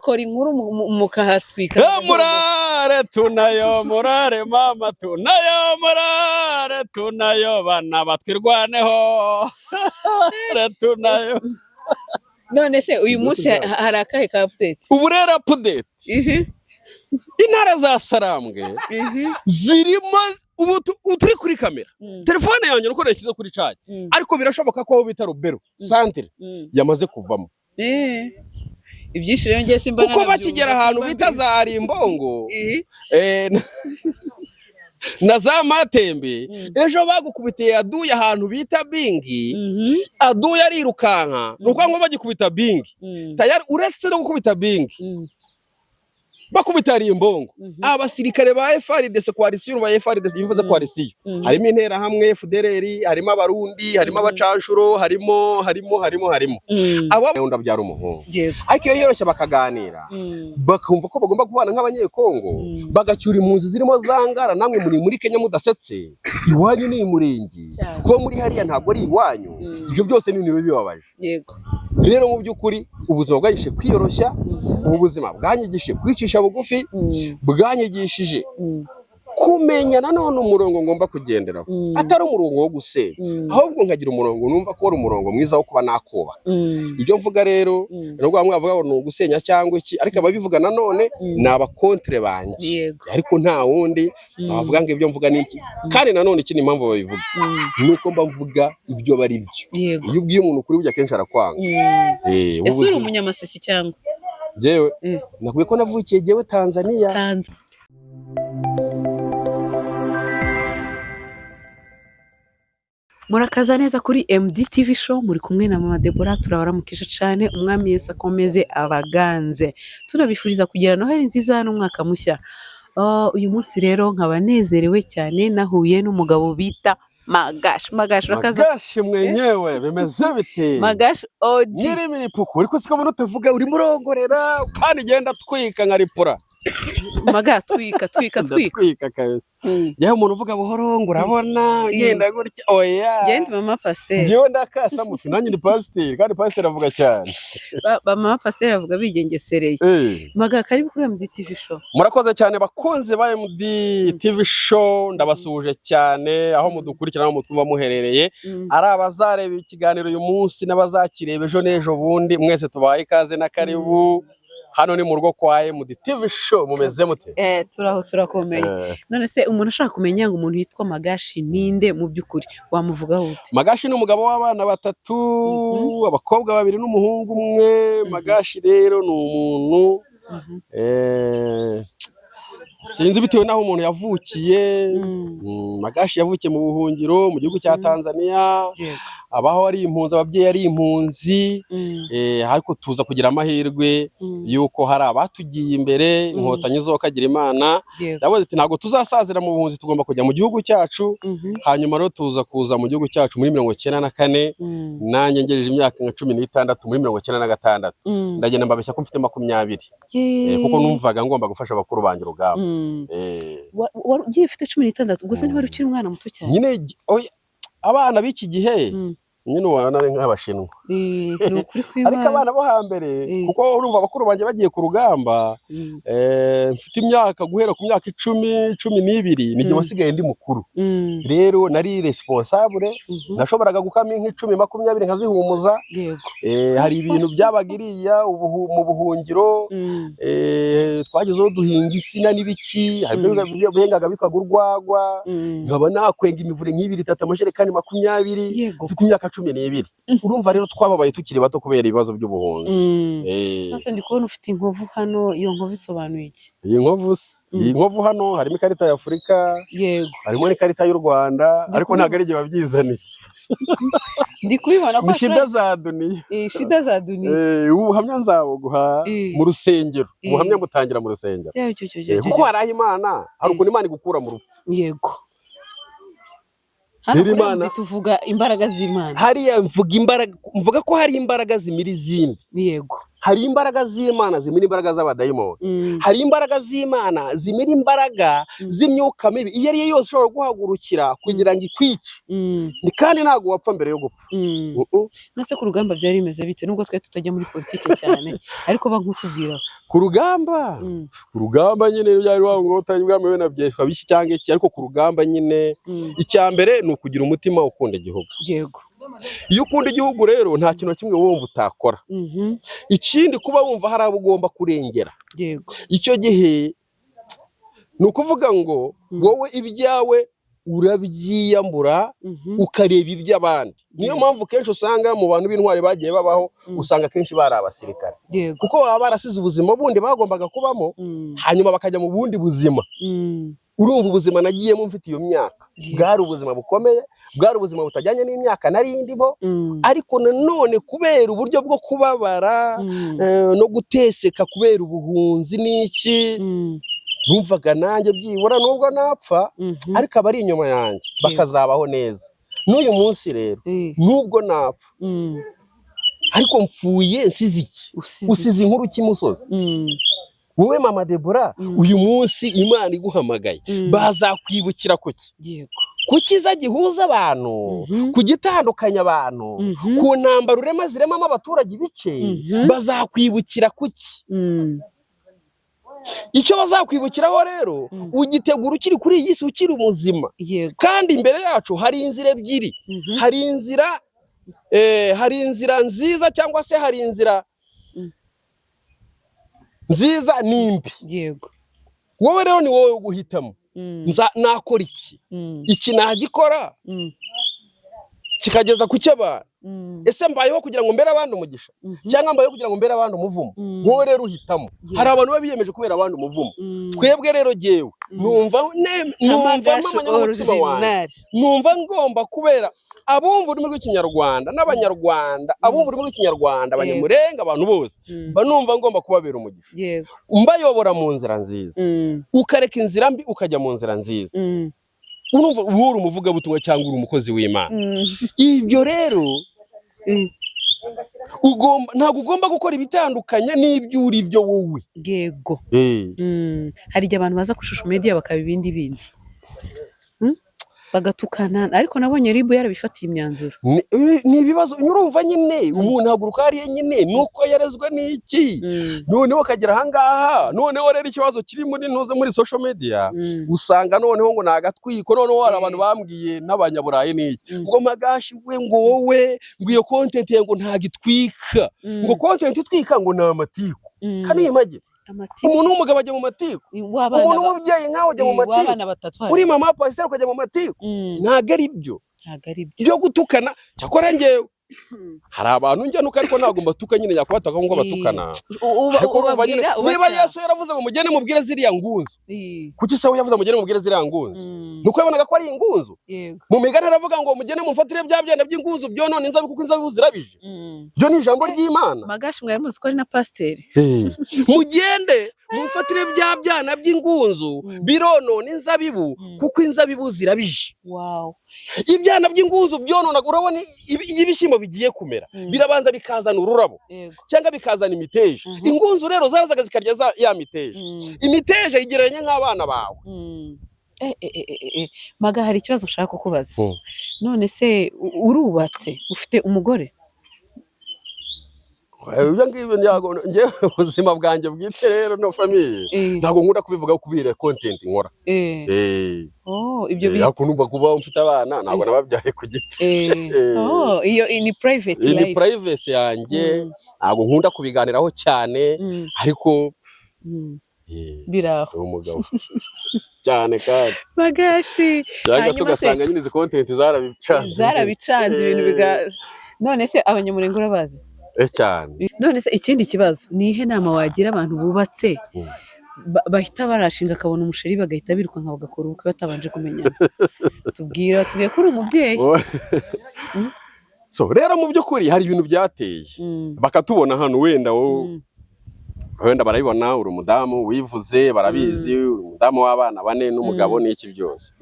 Mukora inkuru mukahatwika. Murare tunayo, murare mama tunayo, murare tunayo, bana batwirwaneho, murare tunayo. None se uyu munsi hari akahe ka update? Ubu rero update, intara za Sarambwe zirimo ubu turi kuri kamera, telefone yanjye nuko nayishyize kuri charge, ariko birashoboka ko aho bita Rubero centre yamaze kuvamo. Ibyinshi rero ngiye simba Kuko bakigera ahantu bita za Rimbongo na za Matembe, ejo bagukubitiye aduye ahantu bita Bingi, aduye arirukanka. Ni ukuvuga ngo bagikubita Bingi tayari, uretse no gukubita Bingi, bakubita Rimbongo, abasirikare ba FARDC, coalition ba FARDC, imvuze coalition, harimo Interahamwe, FDLR, harimo Abarundi, harimo abacanshuro, harimo harimo harimo harimo abo ndabyara umuhungu. Ariko iyo yoroshye bakaganira, bakumva ko bagomba kubana nk'Abanyekongo, bagacyura impunzi zirimo zangara. Namwe muri muri Kenya mudasetse, iwanyu ni Umurenge, kuba muri hariya ntabwo ari iwanyu. Ibyo byose ni ibintu biba bibabaje. Rero mu by'ukuri ubuzima bwanyigishije kwiyoroshya, ubu buzima bwanyigishije kwicisha bugufi, bwanyigishije kumenya nanone umurongo ngomba kugenderaho, atari umurongo wo gusenya, ahubwo nkagira umurongo numva ko ari umurongo mwiza wo kuba nakubaka. Ibyo mvuga rero, nubwo bamwe bavuga ngo ni ugusenya cyangwa iki, ariko ababivuga nanone ni aba contre banjye, ariko nta wundi bavuga ngo ibyo mvuga ni iki. Kandi nanone ikindi impamvu babivuga ni uko mba mvuga ibyo bari byo. Iyo ubwiye umuntu ukuri, burya akenshi arakwanga. Ese uri Ubuzima umunyamasisi cyangwa? Jewe nakubwiye ko navukiye jewe Tanzania. Tanze. Murakaza neza kuri MDTV Show, muri kumwe na Mama Deborah. Turabaramukije cyane, Umwami Yesu akomeze abaganze. Tunabifuriza kugira Noheli nziza n'umwaka mushya. Uyu munsi rero nkaba nezerewe cyane, nahuye n'umugabo bita Magashi. Magashi, urakaza. Magashi mwenyewe, bimeze bite? Magashi OG. Nyiri imiripuko, ariko siko mbona utavuga, urimo urongorera kandi ugenda twika nka ripura. Maga, twika, twika, twika. Ndatwika kabisa. Yewe, umuntu uvuga buhoro ngo urabona ugenda gutya, oya. Genda mama pasiteri. Njyewe ndakasa mutu, nanjye ndi pasiteri, kandi pasiteri avuga cyane. Ba mama pasiteri bavuga bigengesereye. Maga, karibu kuri MDTV Show. Murakoze cyane bakunzi ba MD TV Show, ndabasuhuje cyane aho mudukurikirana, aho mutwumva muherereye, ari abazareba ikiganiro uyu munsi n'abazakireba ejo n'ejo bundi, mwese tubaye ikaze na karibu. Hano ni mu rugo kwa MD TV Show. Mumeze mute? Turaho, turakomeye. None se umuntu ashaka kumenya ngo umuntu witwa Magashi ninde mu by'ukuri, wamuvugaho ute? Magashi ni umugabo w'abana batatu, abakobwa babiri n'umuhungu umwe. Magashi rero ni umuntu, sinzi, bitewe n'aho umuntu yavukiye. Magashi yavukiye mu buhungiro mu gihugu cya Tanzania, abaho ari impunzi, ababyeyi ari impunzi, ariko tuza kugira amahirwe y'uko hari abatugiye imbere, Inkotanyi zokagira Imana. Yavuze ati ntabwo tuzasazira mu buhunzi, tugomba kujya mu gihugu cyacu. Hanyuma rero tuza kuza mu gihugu cyacu muri 94, nanjye ngejeje imyaka nka 16 muri 96. Ndagenda mbabeshya ko mfite 20, kuko numvaga ngomba gufasha bakuru banjye urugamba. Wari ugiye ufite 16 gusa, ntiwari ukiri umwana muto cyane? Nyine oya, abana b'iki gihe nyine ubona ari nk'Abashinwa. Ni ukuri Ariko kw'Imana. abana bo hambere, kuko urumva bakuru banjye bagiye ku rugamba, mfite imyaka guhera ku myaka 10, 12, nijye wasigaye ndi mukuru. Rero nari responsable, nashoboraga gukama inka 10, 20 nkazihumuza. Hari ibintu byabaga iriya mu buhungiro, twagezeho duhinga insina n'ibiki, hari ibyo bengaga bitwaga urwagwa, nkaba nakwenga imivure nk'ibiri, itatu, amajerekani 20, mfite imyaka 12. Urumva rero twababaye tukiri bato kubera ibibazo by'ubuhunzi. Nose ndi kubona ufite inkovu hano, iyo nkovu isobanuye iki? Iyi nkovu se? Iyi nkovu hano harimo ikarita ya Afurika, harimo n'ikarita y'u Rwanda, Ndi ariko kubibona. ntabwo ari igihe babyizaniye. Ndi kubibona ko Ni shida za duniya. Shida za duniya. Ubuhamya nzabuguha mu rusengero. Ubuhamya butangira mu rusengero. Cyo, cyo, cyo, cyo, Kuko cyo. hari aho Imana, hari ukuntu Imana igukura mu rupfu. Yego, hano Rero kuri MD tuvuga imbaraga z'Imana. Hariya mvuga imbaraga, mvuga ko hari imbaraga zimira izindi. Hari imbaraga z'Imana zimira imbaraga z'abadayimoni. Hari imbaraga z'Imana zimira imbaraga z'imyuka mibi iyo ari yo yose ishobora guhagurukira kugira ngo ikwice. Ni kandi ntabwo wapfa mbere yo gupfa. Nase ku rugamba byari bimeze bite, nubwo twe tutajya muri politike cyane, ariko ba nk'utubwiraho? Ku rugamba, ku rugamba nyine byari wa ngo utari wenda byitwa biki cyangwa iki, ariko ku rugamba nyine icya mbere ni ukugira umutima ukunda igihugu. Iyo ukunda igihugu rero, nta kintu na kimwe wumva utakora. Ikindi, kuba wumva hari abo ugomba kurengera. Icyo gihe ni ukuvuga ngo wowe ibyawe urabyiyambura, ukareba iby'abandi. Niyo mpamvu kenshi usanga mu bantu b'intwari bagiye babaho, usanga kenshi bari abasirikare, kuko baba barasize ubuzima bundi bagombaga kubamo, hanyuma bakajya mu bundi buzima. Urumva, ubuzima nagiyemo mfite iyo myaka bwari ubuzima bukomeye, bwari ubuzima butajyanye n'imyaka nari ndimo, ariko nanone kubera uburyo bwo kubabara no guteseka kubera ubuhunzi n'iki, numvaga nanjye byibura nubwo napfa, ariko abari inyuma yanjye bakazabaho neza. N'uyu munsi rero, nubwo napfa, ariko mfuye nsize iki? Usize. Usize inkuru cy'imusozi. Wowe mama Debora, uyu munsi Imana iguhamagaye, bazakwibukira kuki? Ku cyiza gihuza abantu, ku gitandukanya abantu, ku ntambara urema ziremamo abaturage ibice, bazakwibukira kuki? Icyo bazakwibukiraho rero, ugitegura ukiri kuri iyi si, ukiri muzima. Kandi imbere yacu hari inzira ebyiri. Hari inzira hari inzira nziza, cyangwa se hari inzira nziza n'imbi. Wowe rero ni wowe guhitamo. Nza nakora iki? Iki nagikora kikageza ku cy'abantu? Ese mbayeho kugira ngo mbere abandi umugisha, cyangwa mbayeho kugira ngo mbere abandi umuvumo? Wowe rero uhitamo. Hari abantu baba biyemeje kubera abandi umuvumo. Twebwe rero, jyewe numva numva Amagashi mpamanya n'umutima wanjye, original. numva ngomba kubera abumva ururimi rw'Ikinyarwanda n'Abanyarwanda, abumva ururimi rw'Ikinyarwanda, Abanyamurenga, abantu bose, mba numva ngomba kubabera umugisha, mbayobora mu nzira nziza. Ukareka inzira mbi ukajya mu nzira nziza. Urumva uba uri umuvugabutumwa cyangwa uri umukozi w'Imana. Ibyo rero ugomba, ntabwo ugomba gukora ibitandukanye n'ibyo uri byo wowe. Yego. Hari igihe abantu baza ku social media bakaba ibindi bindi, Bagatukana, ariko nabonye RIB yarabifatiye imyanzuro. Ni ibibazo. Urumva nyine umuntu ahaguruka hariya nyine nuko yarezwe n'iki, noneho akagera ahangaha. Noneho rero ikibazo kiri muri ntuze muri social media, usanga noneho ngo ni agatwiko. Noneho hari abantu bambwiye n'Abanyaburayi n'iki, ngo Magashi we, ngo wowe, ngo iyo content yawe ngo ntabwo itwika, ngo content itwika ngo ni amatiku. Kandi imagine, Amatiku. umuntu w'umugabo ajya mu matiku, W'abana umuntu w'umubyeyi nkawe ujya mu matiku, w'abana batatu hari. uri mama pasiteri ukajya mu matiku. Ntabwo ari byo. Ntabwo ari byo. Byo gutukana, cyakora njyewe hari abantu njya nuko, ariko ntabwo mbatuka nyine, nyakubataka nk'uko batukana. Ariko urumva nyine, Ubabwira niba Yesu yaravuze ngo mugende mubwire ziriya ngunzu, kuki se we yavuze mugende mubwire ziriya ngunzu? Nuko yabonaga ko ari ingunzu. Mu migani aravuga ngo mugende mufatire bya byana by'ingunzu byonona inzabibu, kuko inzabibu zirabije. Byo ni ijambo ry'Imana. Magashi, mwari muzi ko ari na pasiteri? Mugende mufatire bya byana by'ingunzu bironona inzabibu, kuko inzabibu zirabije. Ibyana by'ingunzu byononaga, urabona iyo ibishyimbo bigiye kumera, birabanza bikazana ururabo cyangwa bikazana imiteja. Ingunzu rero zarazaga zikarya ya miteja. Imiteja igereranya nk'abana bawe. Maga, hari ikibazo nshaka kukubaza. None se urubatse, ufite umugore? Ibyo ngibyo ntabwo, njyewe ubuzima bwanjye bwite rero no famille, ntabwo nkunda kubivugaho kubera content nkora. Oh, ibyo Ariko numva kuba mfite abana, ntabwo nababyaye ku giti. Oh, iyo ni private Iyi ni life. privacy yanjye, ntabwo nkunda kubiganiraho cyane, ariko Biraho. Uri umugabo cyane kandi. Magashi. Cyangwa se Hanyuma se- ugasanga nyine izi content zarabicanze. Zarabicanze ibintu biga. None se Abanyamurenge urabazi? Cyane. None se ikindi kibazo, ni ihe nama wagira abantu bubatse, bahita barashinga, akabona umusheri bagahita birukanka bagakora ubukwe batabanje kumenyana? Tubwira, tubwiye ko uri umubyeyi. So rero mu by'ukuri hari ibintu byateye, bakatubona hano wenda wowe, wenda barabibona uri umudamu wivuze, barabizi uri umudamu w'abana bane n'umugabo n'iki byose,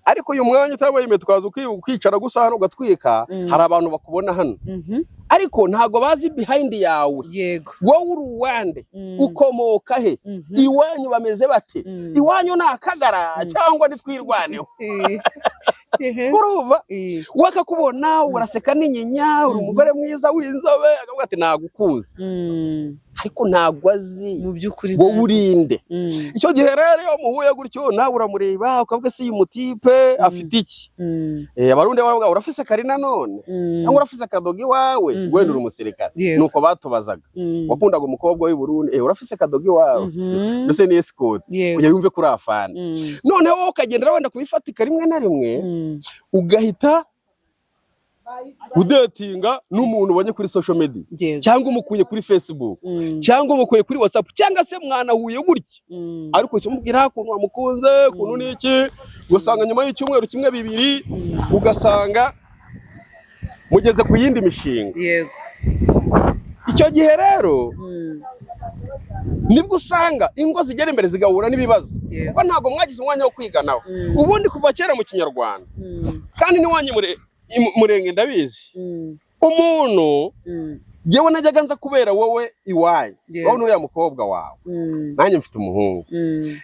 ariko uyu mwanya utambaye impeta ukaza ukicara gusa hano ugatwika, hari abantu bakubona hano. Ariko ntabwo bazi behind yawe. Wowe uri uwande? Ukomoka he? Iwanyu bameze bate? Iwanyu ni akagara cyangwa nitwirwaneho? Urumva, wakakubona uraseka n'inyinya, uri umugore mwiza w'inzobe, akavuga ati nagukunze, ariko ntabwo azi Mu by'ukuri wowe ntazi. urinde. Icyo gihe rero iyo muhuye gutyo, nawe uramureba ukavuga: "Se uyu mutipe afite iki?" Abarundi baravuga: "Urafise kari nanone cyangwa urafise akadogo iwawe?" Wenda uri umusirikare. Nuko batubazaga. Wakundaga umukobwa w'i Burundi, "Urafise akadogo iwawe?" Mbese ni escort kugira yumve kuri afana. Noneho wowe ukagendera wenda kubifatika rimwe na rimwe, ugahita udatinga n'umuntu ubonye kuri social media, cyangwa umukuye kuri Facebook, cyangwa umukuye kuri WhatsApp, cyangwa se mwanahuye gutya, ariko ukimubwira ukuntu wamukunze, ukuntu n'iki, ugasanga nyuma y'icyumweru kimwe, bibiri, ugasanga mugeze ku yindi mishinga. Icyo gihe rero nibwo usanga ingo zigera imbere zigahura n'ibibazo, kuko ntabwo mwagize umwanya wo kwiganaho. Ubundi kuva kera mu Kinyarwanda, kandi n'iwanyu murenge ndabizi, umuntu jyewe najyaga nza kubera wowe iwanyu, urabona uriya mukobwa wawe, nanjye mfite umuhungu,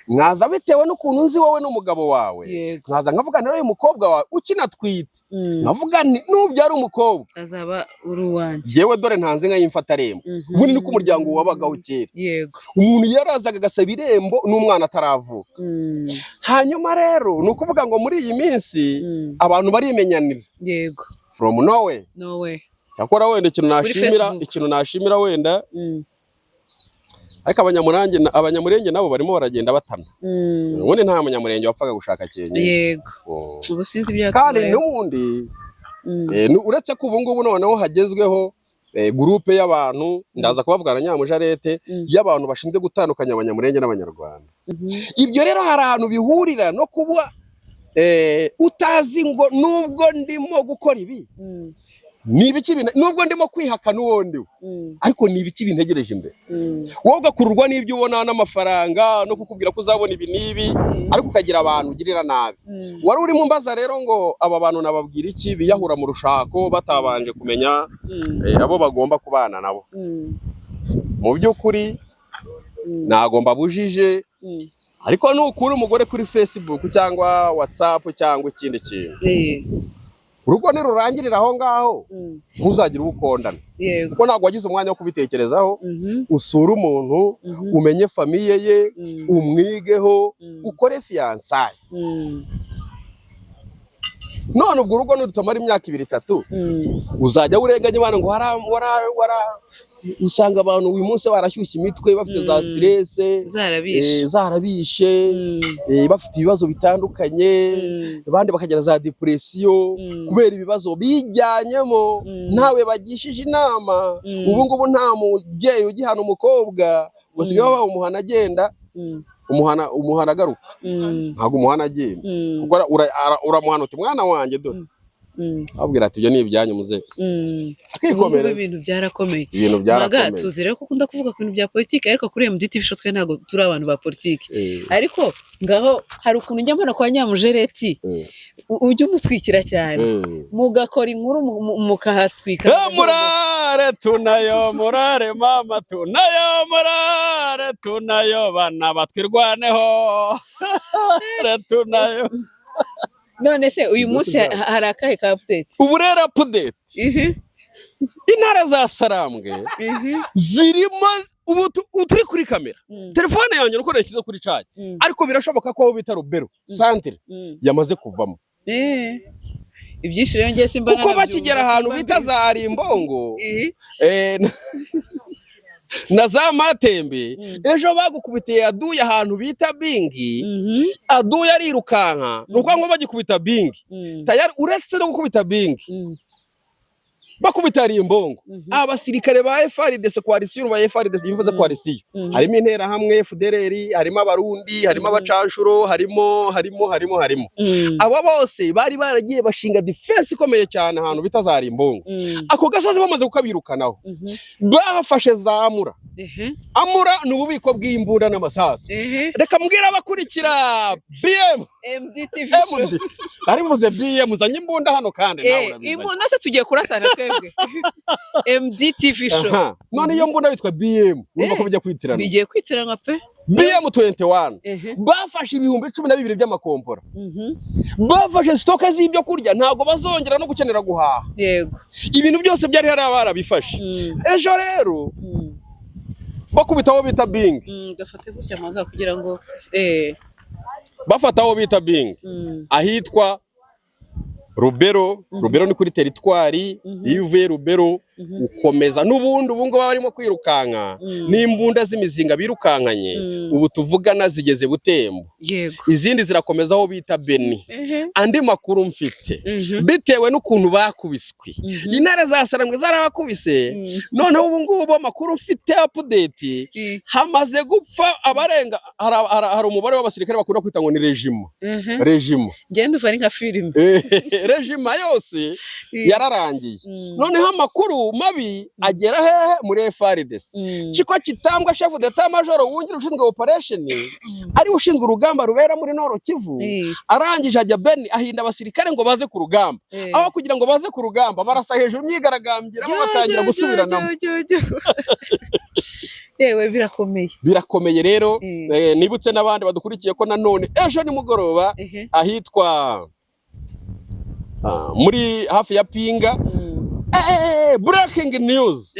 nkaza bitewe n'ukuntu nzi wowe n'umugabo wawe, nkaza nkavuga nti uyu mukobwa wawe ukinatwite, nkavuga nti nubyara umukobwa Azaba uri uwanjye. Jyewe dore ntanze inka y'imfatarembo. Ubundi niko umuryango wabagaho kera. Umuntu yarazaga agasaba irembo n'umwana ataravuka. Hanyuma rero ni ukuvuga ngo muri iyi minsi abantu barimenyanira from nowhere. No way. Cyakora wenda ikintu nashimira, Facebook. ikintu nashimira wenda, ariko Abanyamurenge nabo barimo baragenda batana. Ubundi nta Munyamurenge wapfaga gushaka kenyine. Ubu sinzi ibyo Kandi yatubayeho. n'ubundi uretse ko ubu ngubu noneho hagezweho groupe y'abantu, ndaza kubavugana nyamujarete, y'abantu bashinzwe gutandukanya Abanyamurenge n'Abanyarwanda. Ibyo rero hari ahantu bihurira no kuba utazi ngo nubwo ndimo gukora ibi, ni ibiki nubwo ndimo kwihakana uwo ndiwe, ariko ni ibiki bintegereje imbere? Wowe ugakururwa n'ibyo ubona n'amafaranga no kukubwira ko uzabona ibi n'ibi, ariko ukagira abantu ugirira nabi. Wari urimo umbaza rero ngo aba bantu nababwira iki biyahura mu rushako batabanje kumenya abo bagomba kubana nabo? Mu by'ukuri ntago mbabujije, ariko nukura umugore kuri Facebook cyangwa WhatsApp cyangwa ikindi kintu, urugo nirurangirira aho ngaho, ntuzagire uwo ukondana, kuko ntabwo wagize umwanya wo kubitekerezaho. Usure umuntu, umenye famille ye, umwigeho, ukore fiançailles. None ubwo urugo nirutamara imyaka ibiri, itatu, uzajya urenganya abana ngo wara wara wara. Usanga abantu uyu munsi barashyushye imitwe, bafite za stress, Zarabishe. Zarabishe, bafite ibibazo bitandukanye, abandi bakagira za dépression kubera ibibazo bijyanyemo, ntawe bagishije inama. Ubu ngubu nta mubyeyi ugihana umukobwa, basigaye baba umuhana agenda, umuhana agaruka, ntabwo umuhana agenda, kuko uramuhana uti: "Mwana wanjye dore," ababwira ati: "Ibyo ni ibyanyu muze," akikomereza. Ibintu byarakomeye. Ibintu Maga, byarakomeye. tuzi rero ko ukunda kuvuga ku bintu bya politiki, ariko kuri MDTV Show twe ntabwo turi abantu ba politiki. Ariko ngaho hari ukuntu njya mbona kwa Nyamujereti, ujya umutwikira cyane, mugakora inkuru mukahatwika. Murare tunayo, murare mama tunayo, murare tunayo, bana batwirwaneho, murare tunayo. None se uyu munsi hari akahe ka update? Ubu rero update, intara za Sarambwe zirimo ubu turi kuri kamera, telefone yanjye nuko nashyize kuri charge, ariko birashoboka ko aho bita Rubero centre yamaze kuvamo. Ibyinshi rero ngiye simba Kuko nanabyumva, bakigera ahantu simba bita mbizi. za Rimbongo na za Matembe, ejo bagukubitiye aduye ahantu bita Bingi, aduye arirukanka. Ni ukuvuga ngo bagikubita Bingi, tayari uretse no gukubita Bingi, bakubita Rimbongo, abasirikare ba FARDC, coalition ba FARDC, imvuze coalition, harimo Interahamwe, FDLR, harimo Abarundi, harimo abacanshuro, harimo harimo harimo harimo abo bose bari baragiye bashinga defense ikomeye cyane ahantu bita za Rimbongo. Ako gasozi bamaze kukabirukanaho, bafashe za Amura. Amura ni ububiko bw'imbunda n'amasasu. Reka mbwira abakurikira BM MDTV Show. MD, nari mvuze BM, uzanye imbunda hano kandi nawe urabizanye. Imbunda se tugiye kurasana twebwe? Twebwe MDTV Show. Aha. None iyo mbunda yitwa BM, urumva ko bijya kwitirana. Bigiye kwitiranwa pe. BM 21 bafashe 12,000 by'amakompora, bafashe stock z'ibyo kurya, ntabwo bazongera no gukenera guhaha. Ibintu byose byari hariya barabifashe. Ejo rero bakubita aho bita Bingi. Gafate gutya amaga kugira ngo Bafata aho bita Bingi, ahitwa Rubero. Rubero ni kuri teritwari. Iyo uvuye Rubero ukomeza n'ubundi, ubu ngubu barimo kwirukanka n'imbunda z'imizinga birukankanye. Ubu tuvugana zigeze Butembo, izindi zirakomeza aho bita Beni. Andi makuru mfite, bitewe n'ukuntu bakubiswe, intare za Sarambwe zarabakubise. Noneho ubu ngubu amakuru mfite, update, hamaze gupfa abarenga, hari umubare w'abasirikare bakunda kwita ngo ni régiment. Régiment. Ngenda uva ari nka filime. Régiment yose yararangiye. Noneho amakuru mabi agera hehe? Muri FARDC. Kiko Kitambwa, chef d'état major wungirije ushinzwe operation, ari ushinzwe urugamba rubera muri Nord Kivu, arangije ajya Beni, ahinda abasirikare ngo baze ku rugamba. Aho kugira ngo baze ku rugamba, barasa hejuru, imyigaragambyo, batangira gusubiranamo. Yewe, birakomeye. Birakomeye rero. Nibutse n'abandi badukurikiye ko nanone ejo nimugoroba ahitwa muri hafi ya Pinga, breaking news,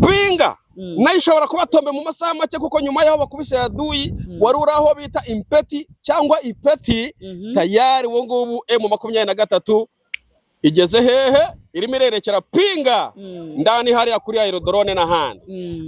Pinga nayo ishobora kuba tombe mu masaha make, kuko nyuma y'aho bakubise yaduyi wari uri aho bita Impeti cyangwa Ipeti, tayari ubu ngubu M23 igeze hehe? Irimo irerekera Pinga ndani hariya kuri aérodrome n'ahandi.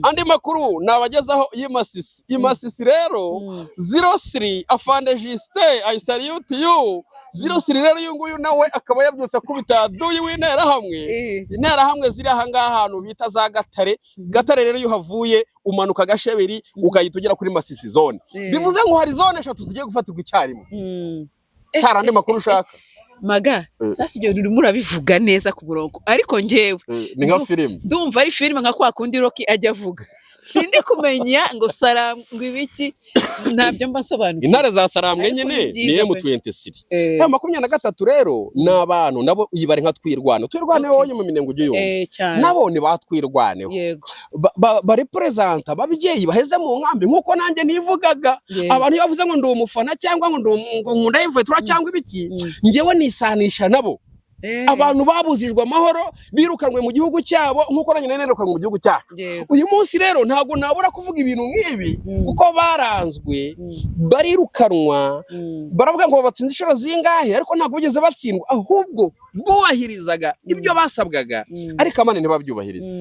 Andi makuru nabagezaho y'Imasisi. Imasisi rero, 03 afande Justin, I salute you. 03 rero, uyu nguyu nawe akaba yabyutse akubita aduyi w'interahamwe. Interahamwe ziri aha ngaha ahantu bita za Gatare. Gatare rero, iyo uhavuye umanuka Gashebiri, ugahita ugera kuri Masisi zone. Bivuze ngo hari zone eshatu zigiye gufatirwa icyarimwe. Sara, andi makuru ushaka? Maga, sasa ibyo bintu urimo urabivuga neza ku murongo, ariko njyewe Ni nka filime. ndumva ari filime nka kwa kundi Rocky ajya avuga. Sindi kumenya ngo Sarambwe ngo ibiki, ntabyo mba nsobanukiwe. Intare za Sarambwe Ariko nyine ni ni byiza pe. M23. M23 rero ni abantu nabo yibare nka Twirwaneho. Twirwaneho wowe mu Minembwe ujye uyumva. Cyane. Nabo ni ba Twirwaneho. Bareperezanta ababyeyi baheze mu nkambi, nk'uko nanjye nivugaga. Abantu iyo bavuze ngo ndi umufana cyangwa ngo ngo nkunda M23 cyangwa ibiki, njyewe nisanisha nabo. Abantu babuzijwe amahoro, birukanwe mu gihugu cyabo, nk'uko nanjye nari nirukanwe mu gihugu cyacu. Uyu munsi rero ntabwo nabura kuvuga ibintu nk'ibi, kuko baranzwe, barirukanwa, baravuga ngo batsinze inshuro zingahe, ariko ntabwo bigeze batsindwa, ahubwo bubahirizaga ibyo basabwaga, ariko amane ntibabyubahirize.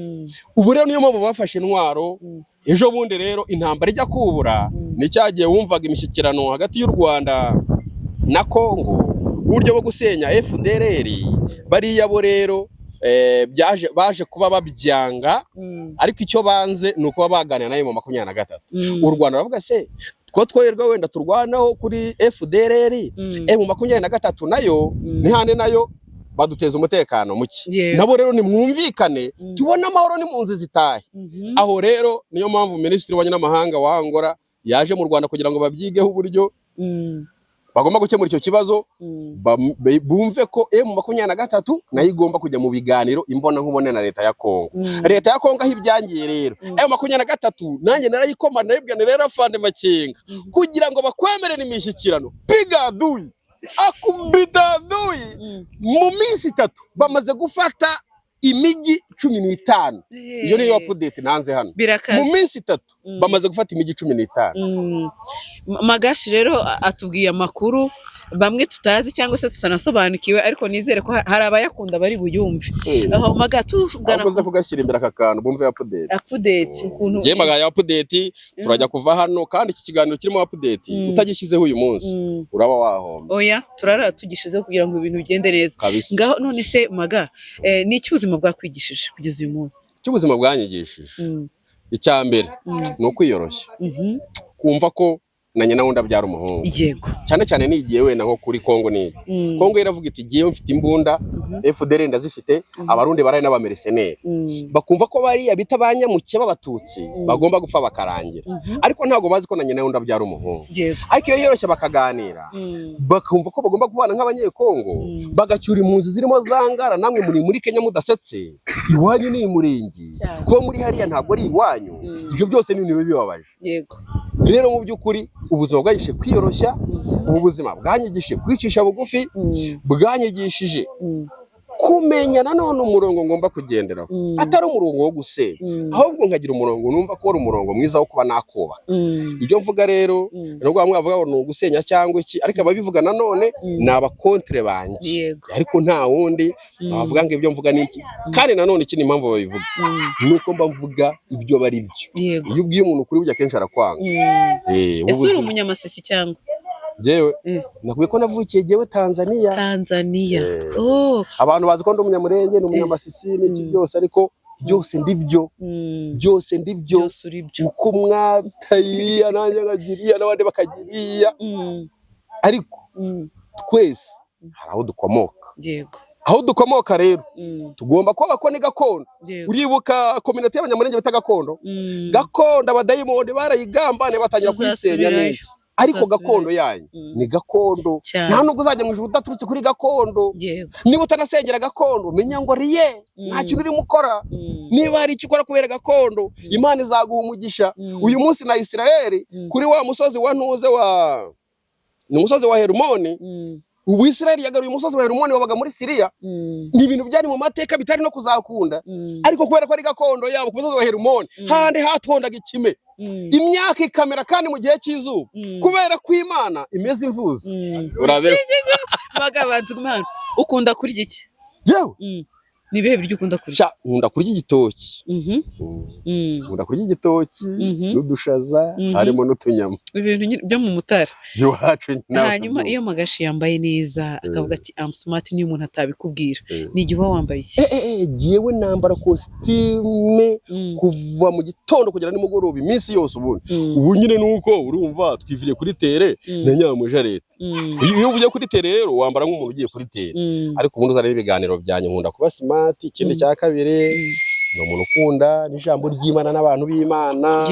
Ubu rero niyo mpamvu bafashe intwaro. Ejo bundi rero intambara ijya kubura, ni cya gihe wumvaga imishyikirano hagati y'u Rwanda na Congo, uburyo bwo gusenya FDLR. Bariya bo rero byaje baje kuba babyanga, ariko icyo banze ni ukuba baganira nayo mu 23. U Rwanda ruravuga se ko twoherwa wenda turwanaho kuri FDLR, M23 nayo nihande nayo baduteza umutekano muke. Nabo rero nimwumvikane, tubone amahoro n'impunzi zitahe. Aho rero niyo mpamvu minisitiri w'ububanyi n'amahanga wa Angola yaje mu Rwanda kugira ngo babyigeho uburyo bagomba gukemura icyo kibazo, bumve ko M23 nayo igomba kujya mu biganiro imbona nkubone na leta ya Kongo. Leta ya Kongo aho ibyangiye rero, M23 nanjye narayikoma, narayibwira nti rero afande Makenga, kugira ngo bakwemerere imishyikirano, piga adui, akubita adui. Mu minsi 3 bamaze gufata imijyi 15. Iyo niyo update nanze hano. Birakaze. Mu minsi 3 bamaze gufata imijyi 15. Magashi rero atubwiye amakuru bamwe tutazi cyangwa se tutanasobanukiwe, ariko nizere ko hari abayakunda bari buyumve. Aho Maga tugana Ahubwo uze kugashyira imbere aka kantu bumve update. Update ukuntu Njye magaye update, turajya kuva hano kandi iki kiganiro kirimo update, utagishyizeho uyu munsi uraba wahombye. Oya, turara tugishizeho kugira ngo ibintu bigende neza. Kabisa. Ngaho none se Maga, ni iki ubuzima bwakwigishije kugeza uyu munsi? Icyo ubuzima bwanyigishije, icya mbere ni ukwiyoroshya, kumva ko na nyina wundi abyara umuhungu. Cyane cyane nigiye wenda nko kuri Kongo niyi. Kongo iravuga iti: "Jyewe mfite imbunda, FDLR ndazifite, Abarundi barari n'aba mercenaires." Bakumva ko bariya bita ba nyamuke b'Abatutsi bagomba gupfa bakarangira, ariko ntabwo bazi ko na nyina wundi abyara umuhungu. Ariko iyo yoroshye bakaganira, bakumva ko bagomba kubana nk'Abanyekongo, bagacyura impunzi zirimo zangara. Namwe muri muri Kenya mudasetse, iwanyu ni Umurenge. Kuba muri hariya ntabwo ari iwanyu. Ibyo byose ni ibintu biba bibabaje. Rero mu by'ukuri ubuzima bwanyigishije kwiyoroshya, ubu buzima bwanyigishije kwicisha bugufi, bwanyigishije kumenya nanone umurongo ngomba kugenderaho, atari umurongo wo gusenya, ahubwo nkagira umurongo numva ko ari umurongo mwiza wo kuba nakubaka. Ibyo mvuga rero, nubwo bamwe bavuga ngo ni ugusenya cyangwa iki, ariko ababivuga nanone ni aba contre banjye. Ariko nta wundi bavuga ngo ibyo mvuga ni iki. Kandi nanone ikindi impamvu babivuga ni uko mba mvuga ibyo bari byo. Iyo ubwiye umuntu ukuri, burya akenshi arakwanga. Ese uri Ubuzima. umunyamasisi cyangwa? Jewe nakubwiye ko navukiye jewe Tanzania. Tanzania. Oh. Abantu bazi ko ndi Umunyamurenge, ni Umunyamasisi n'iki byose, ariko byose ndi byo. Byose ndi byo. Byose uri byo. Uko mwatayiriya nanjye nkagiriya n'abandi bakagiriya, ariko twese hari aho dukomoka. Aho dukomoka rero, tugomba kuba ko ni gakondo. Uribuka communauté y'Abanyamurenge bita gakondo? Gakondo abadayimoni barayigambane, batangira kuyisenya. Tuzasubirayo. Neza, ariko Tuzasubirayo. gakondo yanyu ni gakondo. Nta nubwo uzajya mu ijuru udaturutse kuri gakondo. Niba utanasengera gakondo, menya ngo riye nta kintu urimo ukora. Niba hari icyo ukora kubera gakondo, Imana izaguha umugisha. Uyu munsi na Isirayeli kuri wa musozi wa ntuze wa ni umusozi wa Herumoni. Ubu Isirayeli yagaruye umusozi wa Herumoni wabaga muri Siriya. Ni ibintu byari mu mateka bitari no kuzakunda, ariko kubera ko ari gakondo yabo, ku musozi wa Herumoni handi hatondaga ikime, imyaka ikamera kandi mu gihe cy'izuba, kubera ko Imana imeze imvuzi. Urabeho. Magabanzi, guma hano. Ukunda kurya iki? Jewe? Ni ibihe biryo ukunda kurya? Sha, nkunda kurya igitoki. Nkunda kurya igitoki n'udushaza, harimo n'utunyama. Ibintu nyine byo mu Mutara. By'iwacu nawe. Hanyuma iyo Magashi yambaye neza akavuga ati "I'm smart", niyo umuntu atabikubwira, ni igihe uba wambaye iki? Jyewe nambara kositime kuva mu gitondo kugera nimugoroba, iminsi yose ubundi. Ubu nyine nuko urumva twiviriye kuri terrain na nyamuja leta. Iyo uvuye kuri terrain rero wambara nk'umuntu ugiye kuri terrain. Ariko ubundi uzareba ibiganiro byanjye, nkunda kuba smart. Ikindi cya kabiri, ni umuntu ukunda n'ijambo ry'Imana n'abantu b'Imana.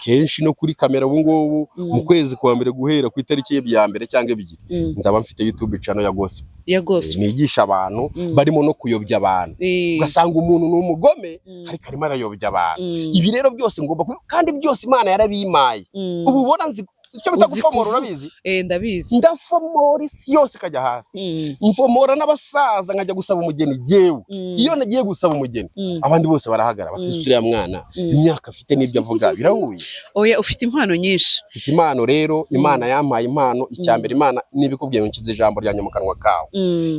Kenshi no kuri kamera ubu ngubu, mu kwezi kwa mbere, guhera ku itariki ya mbere cyangwa 2, nzaba mfite YouTube channel ya gospel. Ya gospel. Nigisha abantu, barimo no kuyobya abantu. Ugasanga umuntu ni umugome, ariko arimo arayobya abantu. Ibi rero byose ngomba kandi byose Imana yarabimaye. Ubu ubona nzi icyo bita Uzi gufomora. kuvuga. Urabizi? Ndabizi. Ndafomora isi yose ikajya hasi. Mfomora n'abasaza, nkajya gusaba umugeni jyewe. Iyo nagiye gusaba umugeni, abandi bose barahagarara bati: "Uriya mwana, imyaka afite n'ibyo avuga birahuye?" Oya, ufite impano nyinshi. Mfite impano rero, Imana yampaye impano. Icya mbere, Imana nibikubwiye ngo nshyize ijambo ryanjye mu kanwa kawe,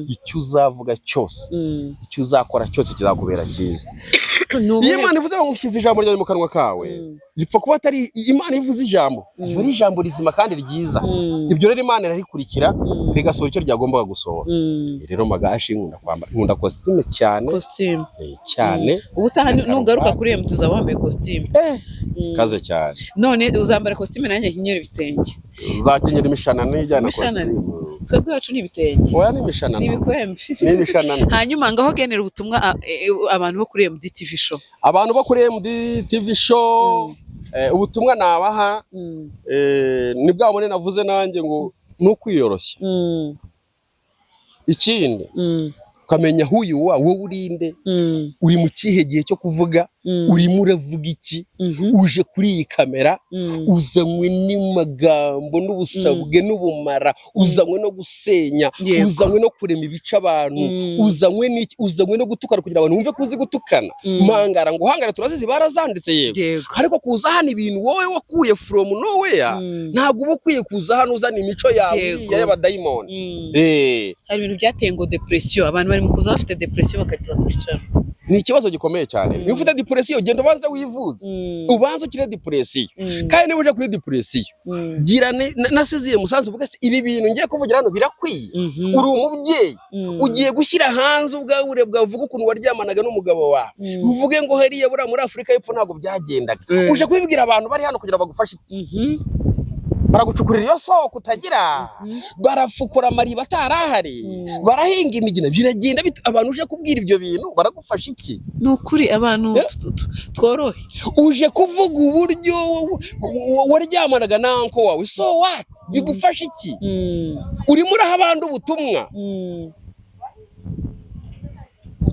icyo uzavuga cyose, icyo uzakora cyose kizakubera cyiza. Ni Iyo ubuhe? Imana ivuze ngo nshyize ijambo ryanjye mu kanwa kawe, ripfa kuba atari Imana ivuze ijambo, riba ari ijambo rizima kandi ryiza. Ibyo rero Imana irarikurikira, rigasohora icyo ryagombaga gusohora. Rero Magashi, nkunda kwambara, nkunda kositime cyane. Costume. Cyane. Ubutaha Na nugaruka karuvati. kuri M tuzaba wambaye costume. Kaze cyane. None uzambara costume nanjye nkenyera ibitenge. Uzakenyera imishanana n'ijyana Imishanana. kositimu. Twebwe iwacu ni ibitenge. Oya, ni imishanana. Ni ibikwembe. Ni imishanana. Hanyuma ngaho genera ubutumwa abantu bo kuri MDTV show. Abantu bo kuri MD TV show, ubutumwa nabaha, ni bwa bune navuze nanjye ngo ni ukwiyoroshya. Ikindi, ukamenya who you are, wowe urinde, uri mu kihe gihe cyo kuvuga, urimo uravuga iki, uje kuri iyi kamera uzanywe n'amagambo n'ubusabwe n'ubumara, uzanywe no gusenya, uzanywe no kurema ibice abantu, uzanywe n'iki, uzanywe no gutukana kugira abantu bumve ko uzi gutukana. Mangara ngo uhangare, turazizi, barazanditse, yego. Ariko kuza hano ibintu wowe wakuye from nowhere, ntabwo uba ukwiye kuza hano uzana imico yawe iriya y'abadayimoni. Hari ibintu byateye ngo depression, abantu bari mu kuza bafite depression bakageza kuri cano. Ni ikibazo gikomeye cyane. Niba ufite depression, genda ubanze wivuze, ubanze ukire depression. Kandi niba uje kuri depression, gira nasiziye musanzu, uvuge se ibi bintu ngiye kuvugira hano birakwiye? Uri umubyeyi, ugiye gushyira hanze ubwawe bwawe, uvuge ukuntu waryamanaga n'umugabo wawe, uvuge ngo hariya buriya muri Afurika y'Epfo ntabwo byagendaga. Uje kubibwira abantu bari hano kugira ngo bagufashe iki? Baragucukurira iyo soko utagira, barafukura amariba atarahari, barahinga imigina, biragenda abantu uje kubwira ibyo bintu baragufasha iki? Ni ukuri, abantu tworohe. Uje kuvuga uburyo waryamanaga na uncle wawe, so what? Bigufasha iki? Urimo uraha abandi ubutumwa.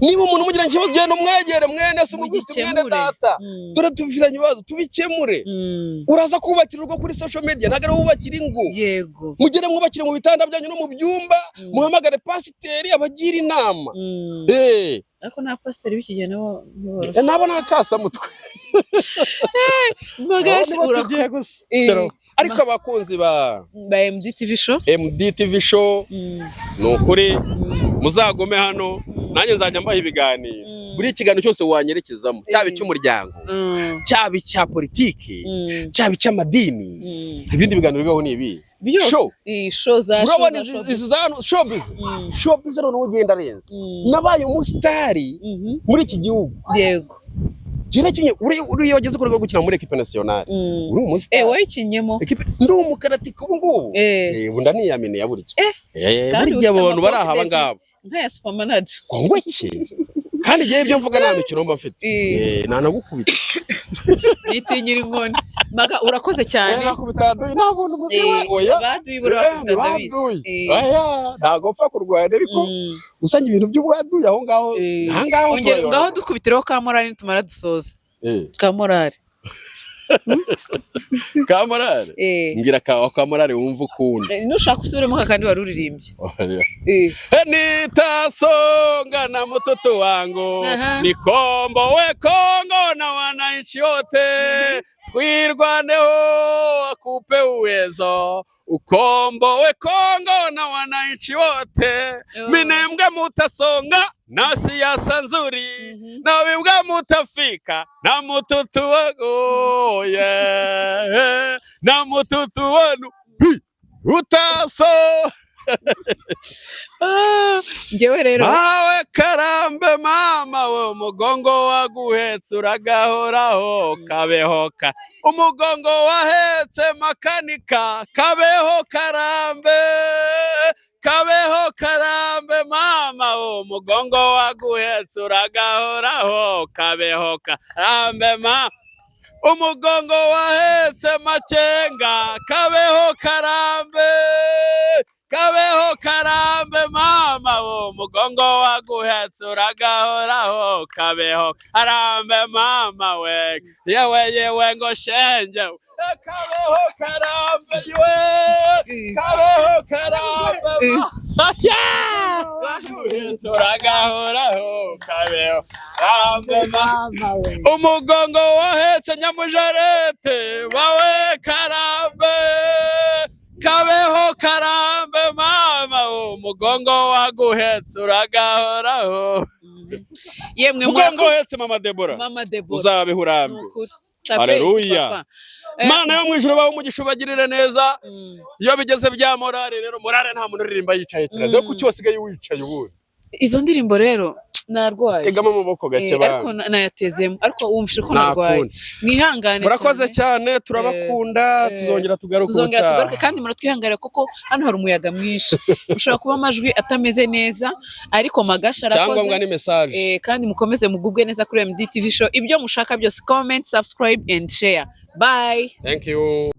Niba umuntu umugira ikibazo, genda umwegere, mwene se, umubwire uti: "Mwene Mugikemure. data, dore tufitanye ibibazo, tubikemure." Uraza kubakira urugo kuri social media, ntabwo ari wubakira ingo. Mugere mwubakire mu bitanda byanyu no mu byumba, muhamagare pasiteri abagira inama. Ariko nta pasiteri b'iki gihe nabo ntiboroshye. Nabo ni akasamutwe. Magashi. Nibo tugiye gusa. Ariko abakunzi ba Ba MDTV Show. MDTV Show, ni ukuri muzagume hano, nanjye nzajya mbaha ibiganiro. Buri kiganiro cyose wanyerekezamo, cyaba icy'umuryango, cyaba icya politiki, cyaba icy'amadini, ibindi biganiro bibaho ni ibi. Byose. Show. Show za show Urabona za izi show. izi za hano, showbiz. Showbiz noneho ugenda arenze. Nabaye umusitari muri iki gihugu. Kera kinye uri iyo wageze ku rwego rwo gukina muri équipe nationale, uri umusitari. Wayikinyemo? Ekipe, ndi umukaratika ubu ngubu. Ubu ndaniyaminiye burya. Kandi Burya ufite abo bantu bari aha, aba ama ngaba. Nk'aya Super Manager. Ngo iki? Kandi igihe ibyo mvuga nta mikino mba mfite. Nanagukubita. Nitinyira inkoni. Maga, urakoze cyane. Nakubita aduyi, nta muntu muziwe. Oya. Baduyi buriya bakubita, ndabizi. Baduyi. Oya, ntabwo mpfa kurwana, ariko usanga ibintu by'ubwaduyi aho ngaho, aha ngaho Ongera turayobora. ngaho dukubitireho ka morale, nitumara dusoza. Ka morale. Ka morale. Mbwira ka morale wumva ukunda. Nushaka usubiremo kakandi wari uririmbye. Oya. Nitasonga na mtoto wangu, nikomboe Kongo na wananchi wote, twirwaneho akupe uwezo, ukomboe Kongo na wananchi wote. Minembwe mutasonga na siasa nzuri, na bibwa mutafika na mututu wangu, yeah. Na mututu wanu utaso. Ah, njyewe rero. Mawe karambe mama we, umugongo waguhetse uragahoraho, kabeho ka umugongo wahetse makanika, kabeho karambe, kabeho karambe mama we, umugongo waguhetse uragahoraho, kabeho karambe ma umugongo wahetse Makenga, kabeho karambe, kabeho karambe mama wo, umugongo waguhetse uragahoraho, kabeho karambe mama we, yewe yewe ngo shenge, kabeho karambe, yewe kabeho karambe waguhetse uragahoraho, kabeho karambe mama, umugongo wahetse nyamujarete wawe, karambe, kabeho karambe mama, umugongo waguhetse uragahoraho. Yemwe. Umugongo wahetse mama Debora. Mama Debora. Uzabeho urambe. Ni ukuri. Haleluya. Papa. Mana yo mu ijuru, bahe umugisha, ubagirire neza. Iyo bigeze bya morale rero, morale nta muntu uririmba yicaye kirazira. Kuki wasigaye wicaye ubundi? Izo ndirimbo rero narwaye. Tegamo amaboko gake. Ariko Bana. nayatezemo, ariko wumvise ko Nta narwaye. kundi. Mwihangane. Murakoze cyane, turabakunda. Tuzongera tugaruke Tuzongera ubutaha. tugaruke, kandi muratwihanganira kuko hano hari umuyaga mwinshi, ushobora kuba amajwi atameze neza, ariko Magasha Icyangombwa arakoze. ni message. Kandi mukomeze mugubwe neza kuri MDTV Show. Ibyo mushaka byose, comment, subscribe and share. Bye. Thank you.